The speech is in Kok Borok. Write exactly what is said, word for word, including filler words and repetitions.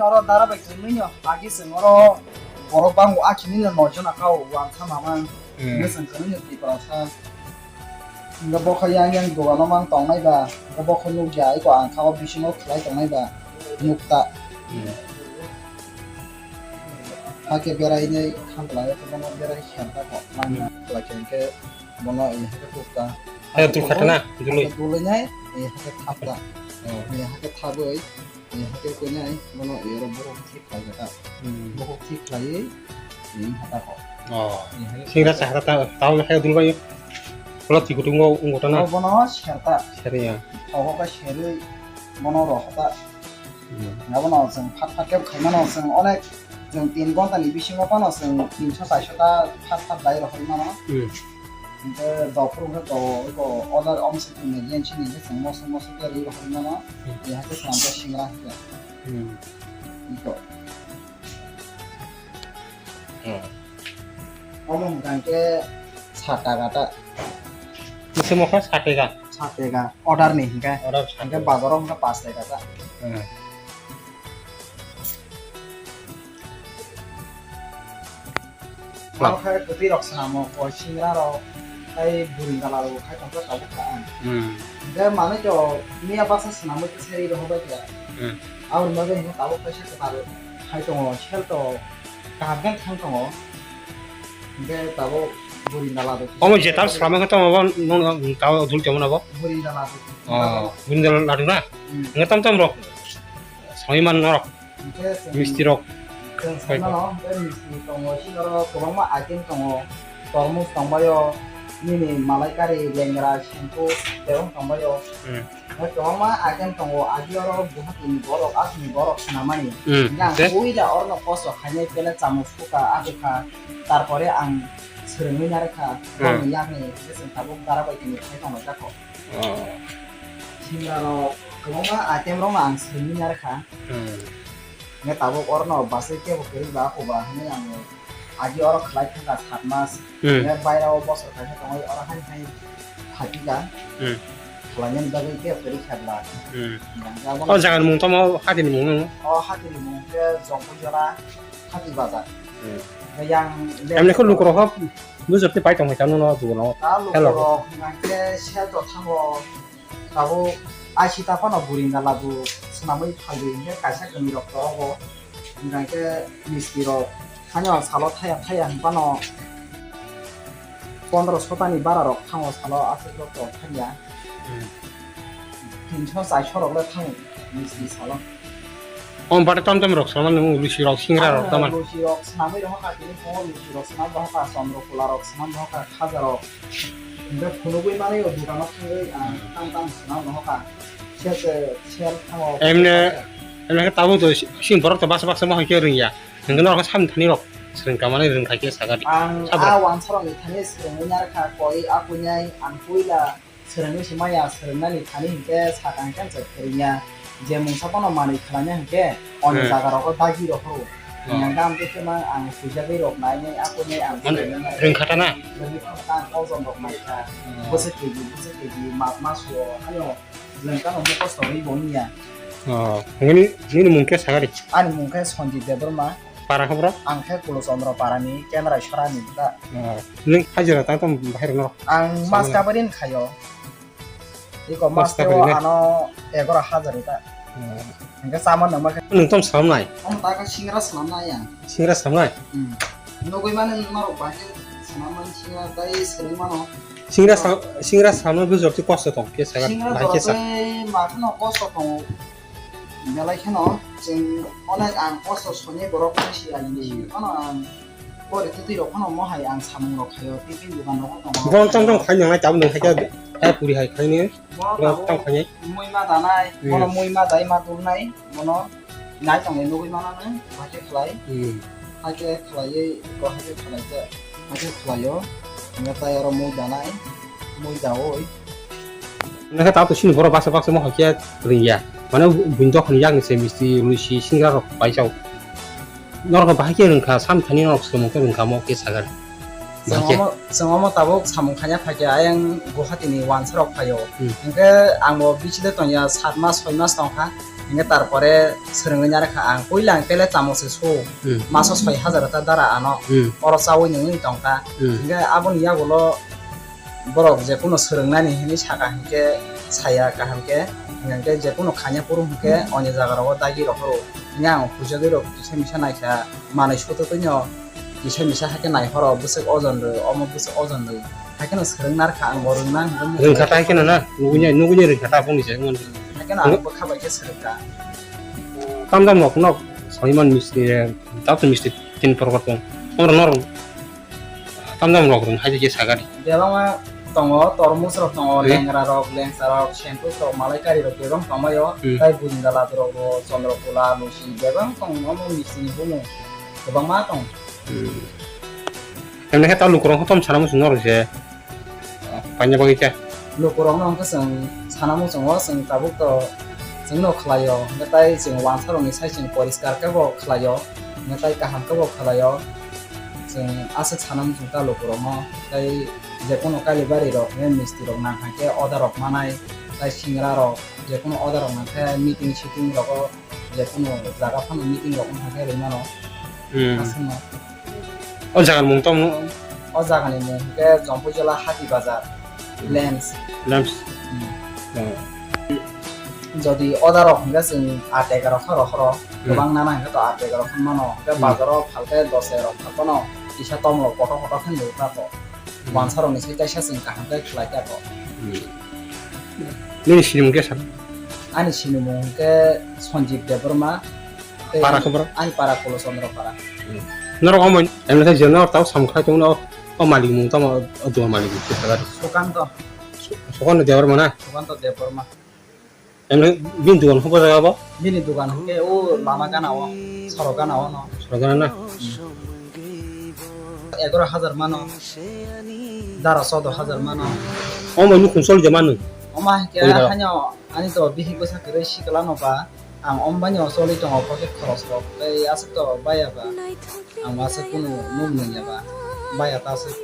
Oro dara bai khwlwino agi chwng oro borok bango akhini no noi jona kha o uansukha mamang. Hmm. Hwnwi chwng khwlwino Tiprasa. Hwnkhe bo khe yang yang dogano mang tongnai ba, hwnkhe bo khe nukya, eko ang kha o bisingo khlai tongnai ba, nukta. Hmm. Hakhe berai nai khamlai, bono berai khem ta kok, mangna khlai khe hwnkhe bono, eh, hakhe tukta. Hakhe tukta na, dului. Hakhe dului nai, eh, hakhe thapta. Oh. Eh, hakhe thabwi, eh, hakhe koi nai, bono, eh, oro borok thik khlai kha ta. Hmm. Borok thik khlaiwi, eh, hata kok. Oh. Eh, hakhe singra sa hata ta, tao hakhe dulbai. Pula tikutungo ungo ta na. Oh, bono serta. Seri ya. Obo khe serwi bono ro hata. Hmm. Abono chwng phat phat khe khaimano chwng onek chwng tin ghonta ni bisingo phano chwng tinso chaiso ta phat phat bai rohorwi mano. Hmm. Hwnkhe dophuru hwnkhe do, do order om se tongni yen sini hwnkhe chwng moso moso khe rwi rohorwi mano. Hmm. Tei hakhe chwng singra hwnkhe. Hmm. Iko. Hmm. Omo hwnkha hwnkhe sat taka ta. Bwswk mokha sat taka? Sat taka. Order ni hwnkhe. Order sat taka. Hwnkhe bazaro hwnkhe pas taka ta. Hmm. Aro khe kwtwi rok swnamo, koi singra rok, tei buring gala rok khai tongkha tabuk kha ang. Hmm. Hwnkhe manwi to miya baksa swnamwi khe seri rohor bai kha. Hmm. Aboni bagwi hwnkhe tabuk kaisa kwtal khai tongo, sel to kaham khe thang tongo. Hwnkhe tabuk buring gala rok. Omo je tal swlamwi khe tongma bo nwng tabo dul tongmano bo? Buring gala rok. Oh, buring gala rok na? Hmm. Hwnkhe tam tam rok swnamwi man norok. Hwnkhe chwng, misti rok. Chwng sai mano, hwnkhe misti tongo, sini oro kwbangma item tongo. Tormos tongbaio, nini malaikari, lengra, shampoo, tebong tongbaio. Hmm. Hwnkhe kwbangma item tongo, agi oro Guwahati ni borok, aswk ni borok swnamani. Hmm. Hwnkhe ang hwnkhe? Puila orono kosto khainai, pele chamung sukha, abukha, tarpore ang swrwngwi narwkha, hmm, boni yakni hwnkhe chwng tabuk dara bai tini khai tonglaijak kho. Oh. Singra rok kwbangma item rokno ang swrwngwi narwkha. Hmm. Hwnkhe tabuk orono bwsai kebo kwrwi ba ako ba hwnwi ang agi oro khlai thangkha sat mas. Hmm. Hwnkhe bairao bosor kaisa tongwi oro haino hai phaikha. Hmm. Khlainani bagwi kebo kwrwi kha bwla. Hmm. Hwnkhe abono o jaga ni mung tamo hati ni mung no? O hati ni mung khe Jongpui jora hati bazar. Hmm. Hwnkhe yang emne khe lukurok khe bujor tei pai tongwi tamo no dugo no. Ta hello. Lukurok hwnkhe sel to thango. Tabuk aisi ta phano buring gala bo swnamwi phaldi hwnkhe kaisa kwnwi rok torogo. Hwnkhe misti rok haino salo thaya thaya hwn phano pondro sotani bara rok thango salo aswk rok tong thangya. Hmm. Tinso chaiso rok le thango misti salo. Om bate tom tom rok swnamwi nung lusi rok singra rok tamo. Lusi rok swnamwi rohor kha tini phungo lusi rok swnam rohor kha chondro kula rok swnam rohor kha khaja rok. Hwnkhe phunugwi manwi o dukano thangwi ang tang tang swnam rohor kha. Sel se sel thango. Emne emne khe tabuk to sini borok to baksa baksa ma hoi khe rwngya. Hwnkhe norok khe samni thani rok swrwng kamani rwngkha khe sakha di. Ang sabra. A wansa rokni thani swrwngwi narwkha koi a kuinai ang puila. Swrwngwi se maya, swrwngnani thani hinkhe sakang khe se phwrwngya. Je mungsa bono manwi khlaina hinkhe oni, hmm, jaga rogo dagi rohoro. Oh. Hinkhe ang khe mang ang swijagwi rok nainai, akonai ang mane swrwngna rwngkha ta na? Rwngwi kha ta ang kosom rok naikha. Oh. Bwswk keji, bwswk keji, ma, ma suo, ano lengkano mukhosto rwi bo wngya. Oh, nini, nini mung khe sakha di? Ani mung khe Sanjit Debbarma. Para khe bro? Ang khe Kulo Chandra para ni Kendrai Sora ni ta. Oh. Nwng hajira ta tong bahai rwno? Ang mas kabari ni khayo. Iko mas kabari o ano egaro hajar ta. Oh. Hingke sama nang ma khe. Nwng tom salam nai? Om ta ka singra salam nai ya. Singra salam nai? Hmm. Nugui mani norok bahai salam mani singra tai sereng mano. Singra sa-, singra salam no bujor ti kosto tong khe saga bahai khe sa. Singra jora tai ma kheno kosto tongo. Belai kheno chwng onek ang kosto soni borok ni siyal ni, hmm, simi phano ang pore twtwi rok phano mohai ang samung rok khaio, tiffin dogan rok tongo. Bono tong tong khai nangnai tabuk nung khaikhe, hai puri hai khaini. Bono bono tabuk tong khaini. Mui ma danai, hmm, bono mui ma dai ma dulnai, bono nai tongni nugui mananai, bahai khe khlai. Hmm. Hai khe khlaiwi, bo hai khe khlai khe, hai khe khlaio. Hingkhe tai oro mui danai, mui daui. Hingkhe tato chini borok baksa baksa mohor khe ringya. Mane buini dophani yakni se misti, lusi, singra rok paijao. Norok bahai khe rwngkha, sam thani norok swmung khe rwngkha mo khe sagar. Bahai khe. Chwng omo, chwng omo tabuk samung khaina phaikhe ayang Guwahati ni wansa rok phaio. Hmm. Hingkhe ang bo bichide tongya, sat mas, soi mas tongkha. Hinkhe tarpore swrwngwi narwkha ang. Puila ang tele chamo se su. Hmm. Maso soi hajar ta dara ano. Hmm. Oro chaui nungwi tongkha. Hmm. Hinkhe aboni yagulo borok jekunu swrwngnani hinwi saka hinkhe saya kaham khe. Hinkhe jekunu khanya phuru hinkhe oni jaga rogo dagi rohoro. Hinkhe ang pujagwi rok kisa misa naikha manwi sototwino. Kisa misa haikhe naihoro bwswk ojon rw, omo bwswk ojon rw. Haikhe no swrwng narwkha ang bo rwngna hwnkhe. Rwngkha ta haikhe no na, nugui nai, nugui nai rwngkha ta phone ni se. Haikhe no ang bwkha bai khe swrwngkha. Tam jam rok no, saiman misti, eh, tabuk misti tin progar tong. Oro norok tam jam rok rwng hai je sagari. Bebakma tongo, tormos rok tongo, hmm, lengra rok, lengsa rok, sempus rok, malaikari rok bebak tongmai o. Hmm. Tai bujinda ladu rok bo, chondro kula, lusi bebak tong, omo misti ni bumung kwbangma tong. Hmm. Emne khe ta lukurok hotom sana muchung norok je, ah, paina bagwi khe. Lukurokno hwnkhe chwng sana muchungo, chwng tabuk to chwngno khlaio, hwnkhe tai chwng wansarokni sai chwng poriskar khe bo khlaio, hwnkhe tai kaham khe bo khlaio. Chwng aswk sana muchung ta lukurokno, tai jekunu kali bari rok, hwnkhe misti rok nang kha khe order rok manai, tai singra rok, jekunu order rok nang khe meeting siting rogo. Jekunu jaga phano meeting rok wngkha khe rwi mano. Hmm. Aswkno. O jaga ni mung tamo? O jaga ni mung hwnkhe Jompuijala Hati Bazar, hmm, Lens. Lens. Hmm. Hmm. Jodi order rok hwnkhe chwng aat egarokha rohoro, hmm, kwbang nana hwnkhe to aat egarokha mano. Hwnkhe, hmm, bazar o phalkhe dos egarokha phano kisa tomrok kotor kotor khe nukha to. Hmm. Wansarokni sai kaisa chwng kaham khe khlai kha to. Hmm. Nini sinimung khe sir? Ani sinimung hwnkhe Sanjeev Debbarma. Tei para khe borok? Ani para Kulo Chandra para. Hmm. Norok omo, emne khe je norok tamo samung khlai tongmani o, o malik mung tamo, o dukan malik mung khe sagar? Sukanto. Su-, Sukanto Debbarma na? Sukanto Debbarma. Emne bini dukan hobo jaga bo? Bini dukan hwnkhe o lama gana o, sorok gana o no. Sorok gana na? Hmm. Egaroh hajar mano, dara choudo hajar mano. Omo nukung choli de manu? Omo hai khe. Oi, dara. Haino ani to bihik bwsa kwrwi sikla no ba, ang omo baino choli tongo pocket khoros rok, tei aswk to baya ba, ang aswk kunu nuk nung ya ba, baya ta aswk.